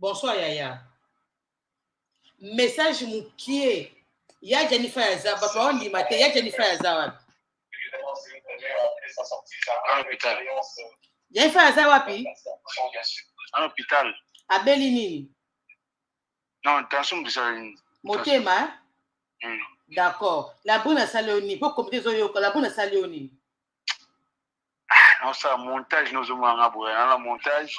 Bonsoir yaya. Message mukie. Ya Jennifer aza bato baondima te. Ya Jennifer aza wapi? Jennifer aza wapi? À l'hôpital. Abeli nini? Non, tension bizali. Motema? Mm. D'accord. La brune asali yo nini? Po comité ezoyoka. La brune asali yo nini? Naosala montage nozomona nga boye na montage.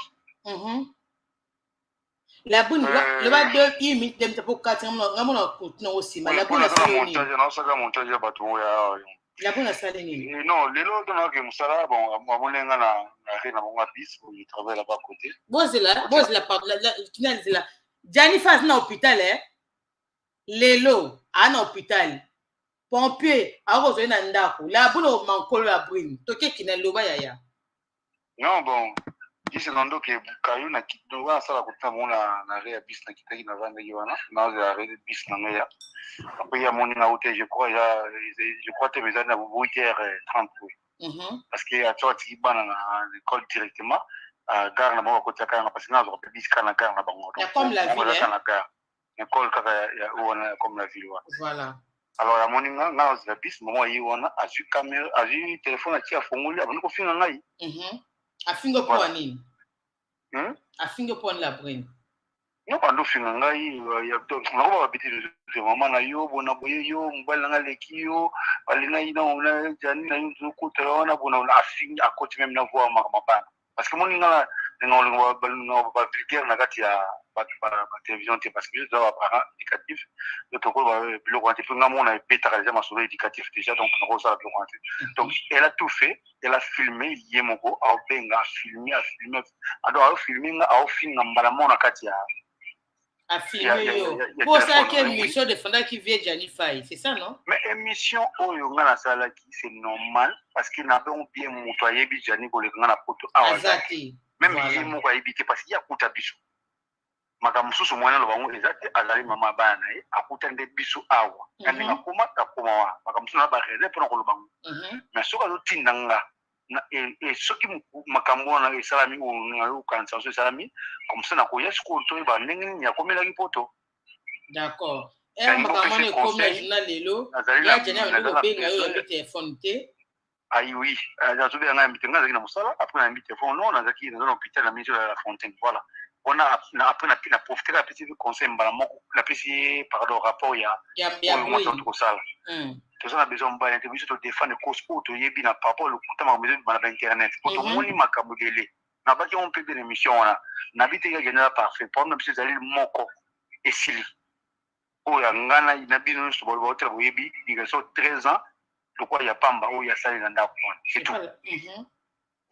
La brune loba deux une minute deux minutes po kati nga mona kotina ngo nsima. La brune asali yo nini? Naosaka montage ya bato oyo awa. La brune asali nini? Non, lelo tonaka mosala bon amoni nga na na na bango ya bis, je travaille là-bas côté. Bozela, bozela, pardon, kina nzela. Gianni Faz na hôpital eh? Lelo aa na hôpital. Pompier akozwa ye na ndako. La brune mankolo la brune. Tokeki na loba yaya. Non bon, dix secondes ke kayo na wana asala kotina bango na re ya bis na kitaki na vandaki wana nazela re bis na ngai ya après ya moni na ute je crois ya je crois te mais ezali na 8 heures 30 oui. Parce que atso atiki bana na l'école directement gare na bango bakotiaka yanga parce que nga azwaka mpe bis kaka na gare na bango comme la ville na gare école kaka ya wana comme la ville wana. Voilà. Alors amoni nga nga nazela bis mama aye wana azwi caméra azwi téléphone atie afongoli abandi kofinga ngai. Afinga mpo wa nini? Afinga mpo wani la brune? No bando ofinga ngai nakoba babeti mama na yo bona boye yo mobali na ngai aleki yo balingai na jani na yo nzokotela wana bona afingi akoti meme na voir makambo bana parce que moni nga balinga bavulgaire na kati ya batélévision te parce que biso toza baparent éducatif donc tokola biloko wana te mpe nga mona ebetaka déjà masolo éducatif déjà donc nakosala biloko wana te. Donc elle a tout fait, elle a filmé ye moko aobenga afilme afilme ado aofilme nga aofinga mbala moko na kati ya Afilme yo po osalaki émission defendaki vie Gianni Faye, c'est ça non? Mais émission oyo nga nasalaki, c'est normal parce que na bongo bien moto ayebi Gianni koleka nga na poto awa aza te. Même ye moko ayebi te parce que ye akuta biso makambo mosusu mwana aloba yango eza te azali mama bana na ye akuta nde biso awa na ndenge akoma akoma wana makambo mosusu na bareserve mpona koloba ngo. Mais soki azotinda nga soki makambo wana esalami oyo nayokanisa so esalami comme ça nakoya sikoyo toyeba ndenge nini akomelaki poto. D'accord, makambo wana ekomi na journal lelo ya Gianni abandi kobenga yo yambi telefone te. Ayi oui, azobenga ngai yambi te, ngai azalaki na mosala après nayambi telefone non nazalaki naza na hôpital na maison ya la Fontaine voilà wana après na profite kaka napesi conseil mbala moko napesi ye pardon rapport ya oyo mwasi auti kosala. Toza na besoin mobali te biso todefendre cause oyo toyebi na par rapport lokuta makambo ezobima na bainternet po tomoni makambo ebele nabaki yango mpe bien émission wana nabi te kaka eza parfait problème na biso ezali moko esili oyo ya ngai na bino nyonso baotela boyebi ligaso 13 ans lokola ya pamba oyo asali na ndako wana, c'est tout.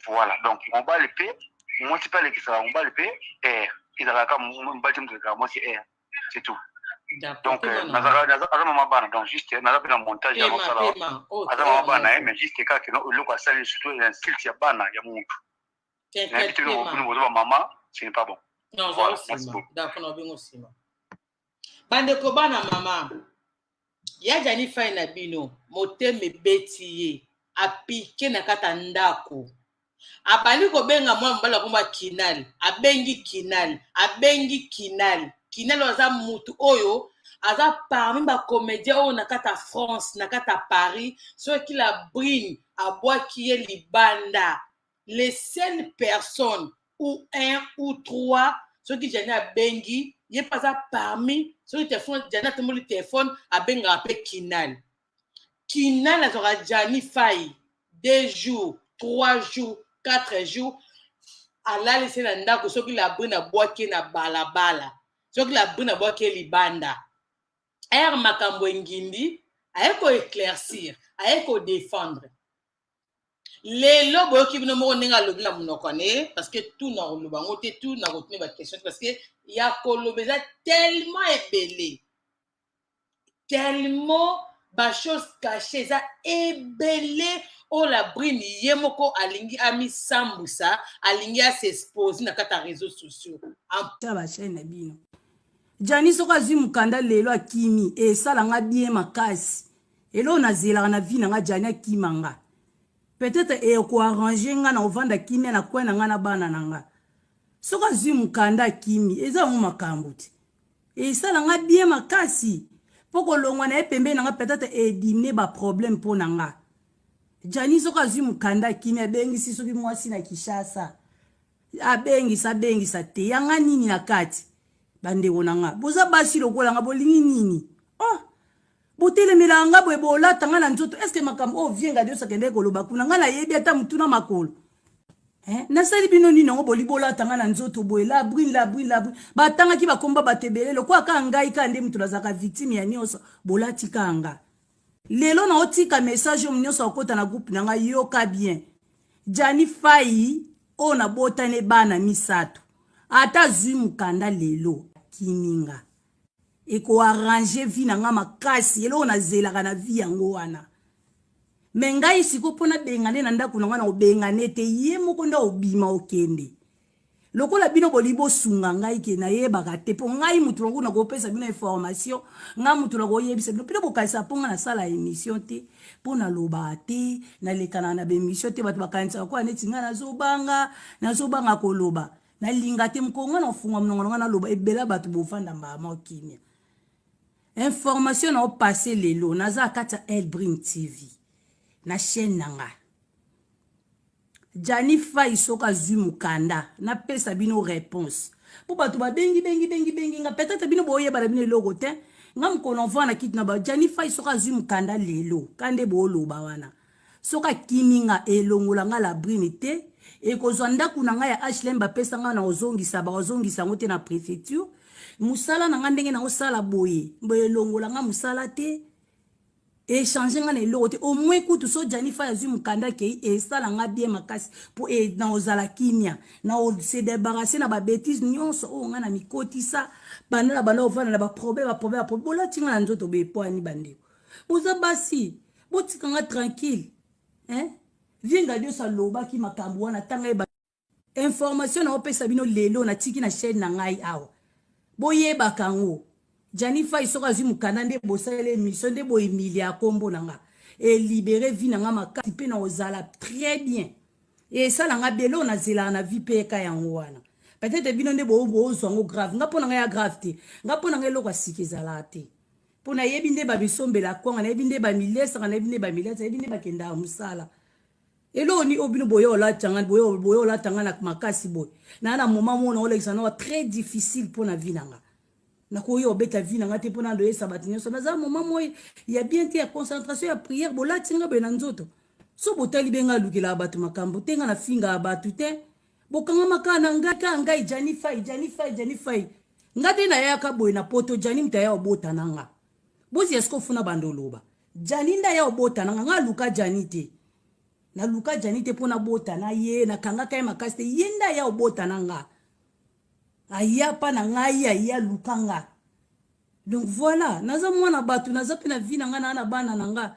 Voilà, donc mobali mpe mwasi mpe alekisaka mobali mpe aire ezalaka mobali te moto alekaka mwasi aire, c'est tout. Donc aza mama bana donc juste naza mpe na montage ya mosala aza mama bana ye mais juste kaka eloko asali surtout insulte ya bana ya mutu nayebi te bino boza bamama, ce n'est pas bon. Non, voilà, merci beaucoup. D'accord, nabengo nsima. Bandeko bana mama ya Gianni Fai na bino motema ebeti ye apike na kati ya ndako abandi kobenga mwana mobali akomba Kinal abengi Kinal abengi Kinal Kinal oyo aza mutu oyo aza parmi bacomédien oyo na kati ya France na kati ya Paris soki la brine abwaki ye libanda les seules personnes ou un ou trois soki Gianni abengi ye mpe aza parmi soki telefone Gianni atomboli telefone abengaka mpe Kinal. Kinal azwaka Gianni Fai 2 jours, 3 jours, 4 jours alalisi na ndako soki la brune abwaki ye na balabala soki la brune abwaki ye libanda ere makambo engindi aye koéclaircir aye kodéfendre lelo boyoki bino moko ndenge alobi na monoko na ye parce que tout na koloba yango te tout na kotuna baquestion te parce que ya koloba eza tellement ebele tellement bachose caché eza ebele oyo la brine ye moko alingi amisambusa alingi as'expose na kati ya réseaux sociaux. Bachaîne na bino Jani soki azwi mokanda lelo akimi esalanga bien makasi eloko nazelaka na vie na nga Jani akima nga peut-être ekoarrange nga na kovanda kimia na coin na nga na bana na nga. Soki azwi mokanda akimi, eza yango makambo te. Esala nga bien makasi. Mpo kolongwa na ye pembeni na nga peut-être edimine ba problème mpo na nga. Gianni soki azwi mokanda akimi, abengisi soki mwasi na Kinshasa. Abengisa abengisa te. Ya nga nini na kati? Bandeko na nga, boza basi lokola nga, bolingi nini? Oh! Botelemelaka nga boye, bolata nga na nzoto. Est-ce que makambo oyo vieux Ngadios akendeki koloba kuna, nga nayebi ata mutu na makolo? Eh, nasali bino nini yango boli bolata nga na nzoto boye la brune la brune la brune. Batangaki bakomba bato ebele lokola kaka ngai kaka nde mutu nazalaka victime ya nyonso, bolati kaka nga. Lelo na otika message oyo nyonso akota na groupe na ngai, yoka bien. Gianni Fayi oyo nabotane bana misato, ata azwi mokanda lelo akimi nga. Eko arranger vie na nga makasi, eloko nazelaka na vie yango wana. Me ngai siko mpo nabengane na ndako na ngai, na kobengane te, ye moko nde obima okende. Lokola bino bolingi bosunga ngai ke nayebaka te, mpo ngai motu na nakopesa bino information, ngai motu nakoyebisa bino. Bino bokanisa mpo ngai nasala émission te, mpo nalobaka te, nalekanaka na baémission te, bato bakanisaka koya neti ngai nazobanga, nazobanga koloba. Nalinga te mokolo ngai nakofunga monoko na ngai naloba, ebele bato bovanda mbala moko kimia. Information na opasse lelo, naza kati ya Elbrin TV na chaîne na ngai. Gianni Fayi soki azwi mokanda, napesa bino réponse. Po bato babengi bengi bengi bengi nga, peut-être bino boyeba na bino eloko te. Nga mokolo na na kiti na ba Gianni Fayi soki azwi mokanda lelo, kande booloba wana. Soki akimi nga, elongola nga la brune te, ekozwa ndako na nga ya HLM bapesa nga na ozongisa, bakozongisa yango te na préfecture. Mosala na nga ndenge na osala boye, boye elongola nga mosala te. Échanger nga na eloko te. Au moins kutu so Gianni Fayi azwi mokanda akei, esala nga bien makasi po e, na ozala kimia, na se débarrasser na ba bêtises nyonso oyo nga na mikotisa banda na banda ovanda na ba problème, ba problème, ba problème. Bolati nga na nzoto boye poani bandeko. Boza basi, botika nga tranquille. Hein? Vieux Ngadios alobaki makambo wana tanga ye ba information na opesa bino lelo na tiki na chaîne na ngai awa. Boyebaka yango. Gianni Fayi soki azwi mokanda nde bosaleli émission nde bohumilia kombo na nga. E libérer vie na nga makasi pe na ozala très bien. E esala nga belo na zelaka na vie pe eka yango wana. Peut-être bino nde bozwa yango grave. Nga po na nga ya grave te. Nga po na nga eloko ya sika ezalaka te. Po nayebi nde bamisombela kwanga, nayebi nde bamilesaka, nayebi nde bamilesa, nayebi nde bakendaka mosala. Eloko ni oyo bino boye olata nga, boye, boye olata nga na makasi boye. Na na moment moko na olekisa na très difficile po na vie na nga. Nakoki obeta vie na nga te po na ndoyesa bato nyonso. Naza moment moko ya bien te, ya concentration, ya prière, bolati nga boye na nzoto. So botali be nga alukelaka bato makambo te, nga nafingaka bato te. Bokangama kaka na ngai, kaka ngai, Gianni Fayi, Gianni Fayi, Gianni Fayi. Nga te nayaka boye na poto, Gianni moto aya obota na nga. Bozi eske ofuna bando oloba. Gianni nde aya obota na nga, nga aluka Gianni te. Naluka Gianni te mpo nabota na ye, nakangaka ye makasi te. Ye nde aya obota na nga. Aya pa na ngai, aya luka nga. Donc voilà, naza mwana bato, naza pe na vie na nga, na na bana na nga.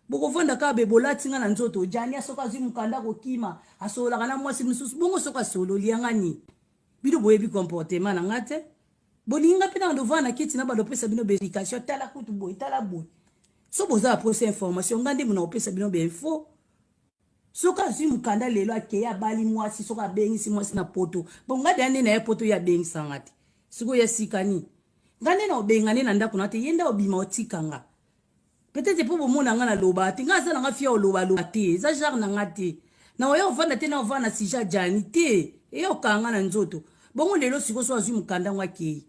Bokovanda kaka be bolati nga na nzoto. Gianni soki azwi mokanda kokima, asololaka na mwasi mosusu. Bongo soki asololi yanga nini? Bino boyebi comportement na nga te. Bolingi nga pe na ndovanda na kiti na bando pesa bino ba explication, tala kutu boye, tala boye. So boza na posa information, nga nde mona kopesa bino ba info. Soki azwi mokanda lelo akei abali mwasi, soki abengisi mwasi na poto. Bon nga deya nde na ye poto ye abengisa nga te. Sikoyo ya sika nini? Nga nde na obenga nde na ndako na te, ye nde obima otika nga. Peut-être po bomona nga na loba te, nga aza na nga fia oloba loba te, eza genre na nga te. Na oya ovanda te na ovanda na sujet ya Gianni te, eya okanga nga na nzoto. Bongo lelo sikoyo so azwi mokanda ngo akei.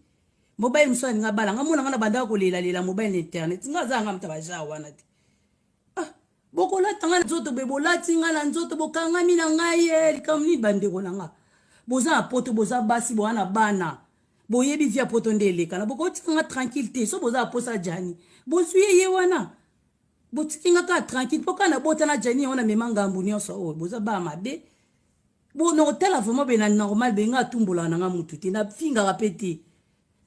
Mobali mosusu alinga bala nga, mona nga na bandaka kolela lela mobali na internet. Nga aza nga moto ba genre wana te. Ah, bokolata nga na nzoto boye, bolati nga na nzoto, bokangami na ngai ye, likambo nini bandeko na nga. Boza na poto, boza basi, boza na bana. Boyebi vie ya poto nde elekana, bokotika nga tranquille te. So boza na posa Gianni, bozwi ye ye wana. Botiki nga kaka tranquille, po kaka nabota na Gianni yango namema ngambu nyonso oyo. Boza bana mabe. Bo na kotala vraiment be na normal be nga atumbolaka na nga mutu te, nafingaka pe te.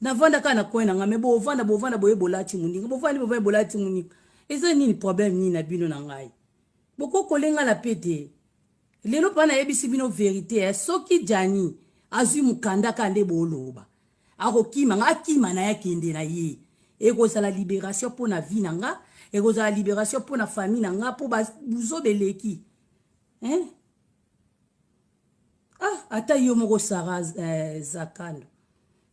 Navanda kaka na coin na nga, mais bovanda bovanda boye bolati moninga, bovandi bovandi bolati moninga. Eza nini problème nini na bino na ngai? Bokokole nga na pe te. Lelo pa nayebisi bino verite, eh, soki Gianni azwi mokanda kaka nde boloba. Akokima nga, akima na ye akende na ye. Ekozala libération mpo na vie na nga, ekozala libération mpo na famille na nga, mpo buzoba eleki. Hein? Ah! Ata yo moko Sarah eh, Zakando.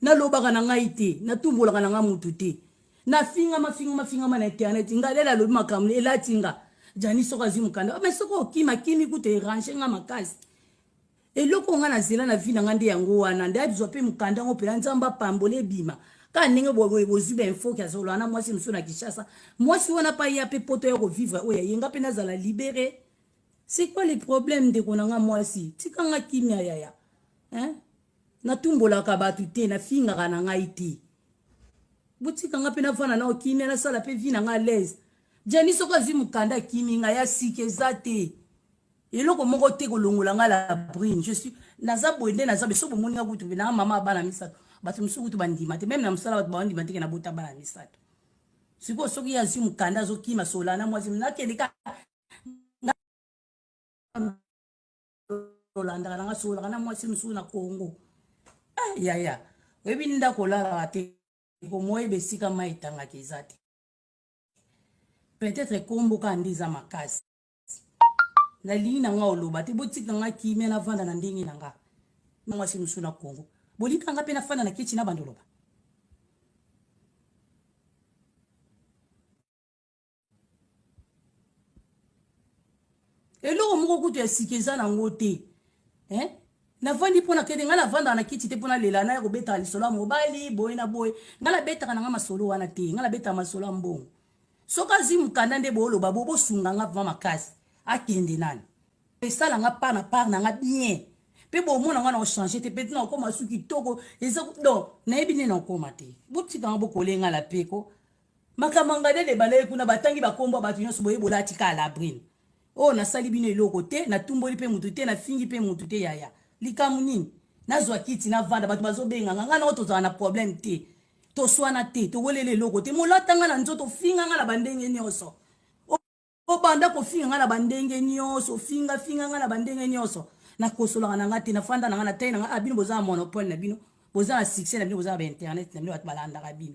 Nalobaka na ngai te, natumbolaka na ngai mutu te. Nafingama fingama fingama na internet, ngai lela alobi makambo elati nga. Jani soki azwi mokanda, mais soki okima kimi kutu erange nga makasi. Eloko nga nazela na vie na nga nde yango wana, nde azwa mpe mokanda yango mpela Nzambe apambola ebima. Kaka ndenge bozwi ba info ke azolola na mwasi mosusu na Kinshasa, mwasi wana mpe aya mpe poto ya kovivre oyo ya ye, nga mpe nazala libere. C'est quoi le problème ndeko na nga mwasi? Tika nga kimia yaya. Hein? Natumbolaka bato te, nafingaka na ngai te. Botika nga mpe navanda nao kimia, nasala mpe vie na nga à l'aise. Jenny soki azwi mokanda akimi nga ya sika eza te. Eloko moko te kolongola nga la brune. Je suis naza boye nde naza beso bomoni nga kutu na mama ya bana misato. Bato mosusu kutu bandima te, meme na mosala bato bandima te ke nabota bana misato. Sikoyo soki ye azwi mokanda azokima sola na mwasi nakende ka olandaka nanga sololaka na mwasi mosusu na Congo. Ah, yaya oyebi ndako olalaka te komoyeba esika mai etangaka eza te. Peut-être kombo kaka nde eza makasi. Nalingi na nga oloba te, botika nga kimia navanda na ndenge na nga. Mwasi mosusu na Congo. Bolinga nga mpe nafanda na kiti na bando oloba. Eloko moko kutu ya sika eza nango te. Eh? Navandi mpo na kete ngai navandaka na kiti te mpo nalela naya kobetaka lisolo ya mobali boye na boye. Ngai nabetaka na ngai masolo wana te. Ngai nabetaka masolo ya mbongo. Soki azwi mokanda nde booloba bo bosunga nga vraiment makasi. Akende nani? Esala nga part na part na nga bien. Pe bomona nga na changer te, pe na okoma su kitoko eza donc nayebi nde na okoma te. Botika nga bokole nga la peko. Makambo nga nde ebandaki kuna batangi bakombo ya bato nyonso boye bolati kaka la brune. Oyo nasali bino eloko te, natumboli pe mutu te, nafingi pe mutu te yaya. Likambo nini? Nazwa kiti navanda bato bazobenga nga nga na oyo tozala na problème te. Toswana te, towelela eloko te. Molata nga na nzoto, finga nga na bandenge nyonso. Obanda kofinga nga na bandenge nyonso, finga finga nga na bandenge nyonso. Nakosolaka na nga te, nafanda na nga na tai na nga, ah bino boza na monopole na bino, boza na succès na bino, boza na ba internet na bino, bato balandaka bino.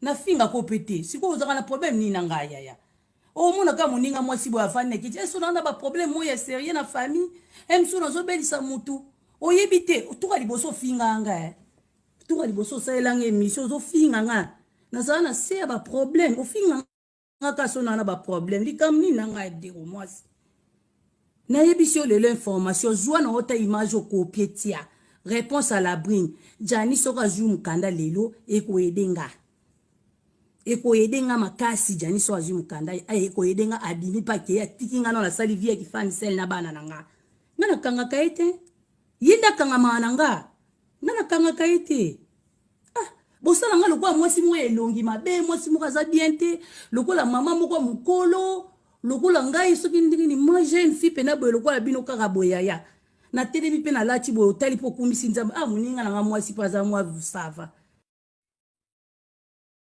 Nafinga ko pe te. Sikoyo ozalaka na problème nini na ngai yaya? Omona kaka moninga mwasi boye afandi na kiti, est-ce na ba problème moko ya sérieux na famille? Eh mosusu nazobelisa mutu. Oyebi te, tuka liboso ofinga nga eh. Tuka liboso osalela nga émission, ozofinga nga. Nazala na se ya ba problème, ofinga nga kasi ona na ba problème. Likambo nini na ngai ndeko mwasi? Nayebisi yo lelo information, zwa na ota image okopie tia. Réponse à la brune. Gianni soki azwi mokanda lelo ekoyede nga. Ekoyede nga makasi Gianni soki azwi mokanda ekoyede nga abimi pa ke atiki nga na nasali vie ya kifami sel na bana na nga. Nga nakangaka ye te. Ye nde akangamaka na nga. Nga nakangaka ye te. Ah, bosala nga lokola mwasi moko ya elongi mabe, mwasi moko aza bien te, lokola mama moko ya mokolo, lokola ngai soki ndenge ni moi jeune fille pena boye lokola bino kaka boye yaya. Natelemi mpe nalati boye otali mpo okumisi Nzambe. Ah, moninga na nga mwasi mpe aza mwa sava.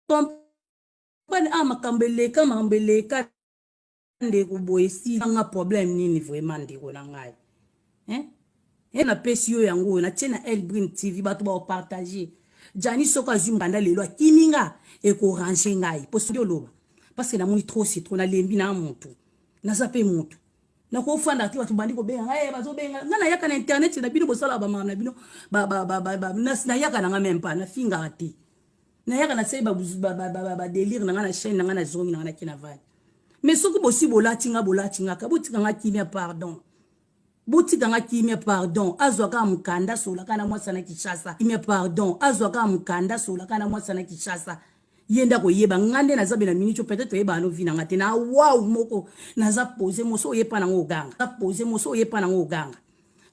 Comprendre ah makambo eleka makambo eleka ndeko boye esili nga problème nini vraiment ndeko na ngai. Hein? Ye napesi yo yango oyo natie na El Brune TV bato baopartage. Gianni soki azwi mbanda lelo akimi nga ekorange ngai po soki oloba parce que namoni trop c'est trop nalembi na mutu naza pe mutu nakofanda te bato bandi kobenga ngai bazobenga ngai nayaka na internet na bino bosalaka bamama na bino nayaka na ngai meme pas nafingaka te nayaka nasali badelire na ngai na chaîne na ngai nazongi na ngai nake na vani mais soki bosi bolati nga bolati nga ka botika nga kimia pardon botika nga kimia pardon azwa kaka mokanda solaka na mwasi na Kinshasa kimia pardon azwa kaka mokanda solaka na mwasi na Kinshasa ye nde akoyeba nga nde naza be na minute peut-être oyebaka no vi na nga te na wow moko naza pose moso oyepa nango oganga naza pose moso oyepa nango oganga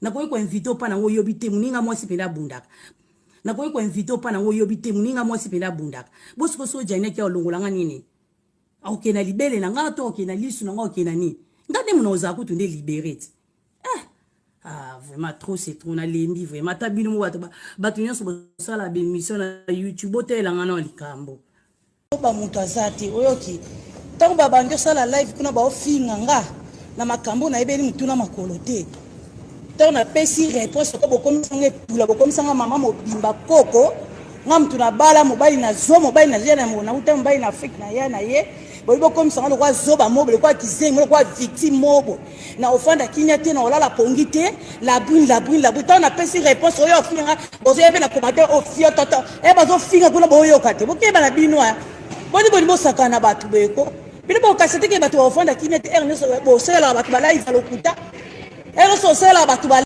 nakoki koinvite opa nango oyobi te moninga mwasi mpenza abundaka nakoki koinvite opa nango oyobi te moninga mwasi mpenza abundaka bosiko so ojaniaki olongola nga nini akokende na libele na nga to akokende na lisu na nga akokende na nini nga nde mona ozala kutu nde libere ti eh ah vraiment trop c'est trop nalembi vraiment ata bino mo bato bato nyonso bosala baémission na youtube botalela nga na likambo ba moto aza te oyoki ntango babandi osala live kuna baofinga nga na makambo nayebeli motuna makolo te ntango napesi réponse oko bokomisa nga epula bokomisa nga mama mobimba koko nga motu nabala mobali nazwa mobali nazwa na nauta mobali na afrique na ya na ye. Boyi bokomisa nga lokola zoba mobo, lokola kizengi, lokola victime mobo. Na ofanda kimia te, na olala pongi te. La brune, la brune, la brune. Tango napesi réponse oyo ofinga nga, bozoya mpe na commentaire ofio toto. Eh bazofinga kuna boyoka te. Bokeba na bino ah. Boni boni bosakana na bato boye ko. Bino bokasa te ke bato baofanda kimia te, heure nyonso bosalelaka bato ba live ya lokuta. Heure nyonso bosalelaka bato ba.